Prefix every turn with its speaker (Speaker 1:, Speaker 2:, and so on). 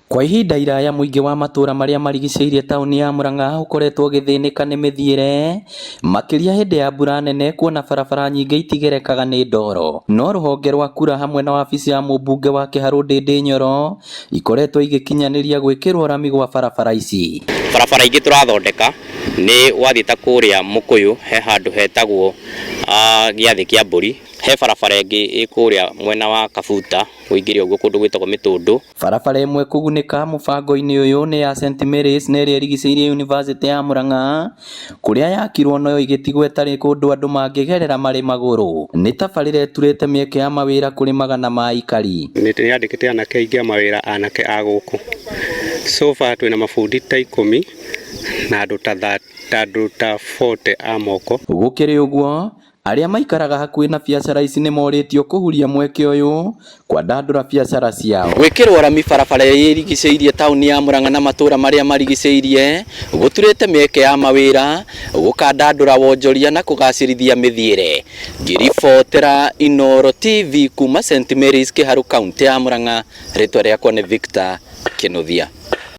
Speaker 1: Kwa ihinda iraya mũingĩ wa matũra marĩa marigicĩirie taũni ya Murang'a ũkoretwo ũgĩthĩnĩka nĩ mĩthiĩre makĩria hĩndĩ ya mbura nene kuona barabara nyingĩ itigerekaga nĩ ndoro. No rũhonge rwa kura hamwe na wabici ya mũmbunge wa Kĩharũ Ndĩndĩ Nyoro ikoretwo igĩkinyanĩria gwĩkĩrwo rami gwa barabara ici.
Speaker 2: Barabara ingĩ tũrathondeka nĩ wathiĩ ta kũrĩa Mũkũyũ he handũ hetagwo Gĩathĩ kĩa Mbũri, he barabara ĩngĩ ĩ kũrĩa mwena wa Kabuta ũingĩre ũguo kũndũ gwĩtagwo Mĩtũndũ.
Speaker 1: Barabara ĩmwe kũgunĩka mũbango-inĩ ũyũ nĩ ya St Mary's na ĩrĩa ĩrigicĩirie yunivasĩtĩ ya Murang'a kũrĩa yakirwo no ĩgĩtigwo ĩtarĩ kũndũ andũ mangĩgerera marĩ magũrũ. Nĩ tabarĩra ĩturĩte mĩeke ya mawĩra kũrĩ magana ma aikari.
Speaker 3: Nĩ yandĩkĩte anake aingĩ a mawĩra anake a gũkũ. So far twĩna mabundi ta ikũmi na andũ ta andũ ta 40 a moko.
Speaker 1: Gũkĩrĩ ũguo, arĩa maikaraga hakuhĩ na biacara ici nĩ morĩtio kũhuria mweke ũyũ kwandandũra biacara ciao. Gwĩkĩrwo rami barabara ĩrĩa ĩrigicĩirie taũni ya Murang'a na matũra marĩa marigicĩirie gũturĩte mĩeke ya mawĩra, gũkandandũra wonjoria na kũgacĩrithia mĩthiĩre. Ngĩribotera Inooro TV kuma St Mary's Kĩharũ kauntĩ ya Murang'a, rĩtwa rĩakwa nĩ Victor Kĩnuthia.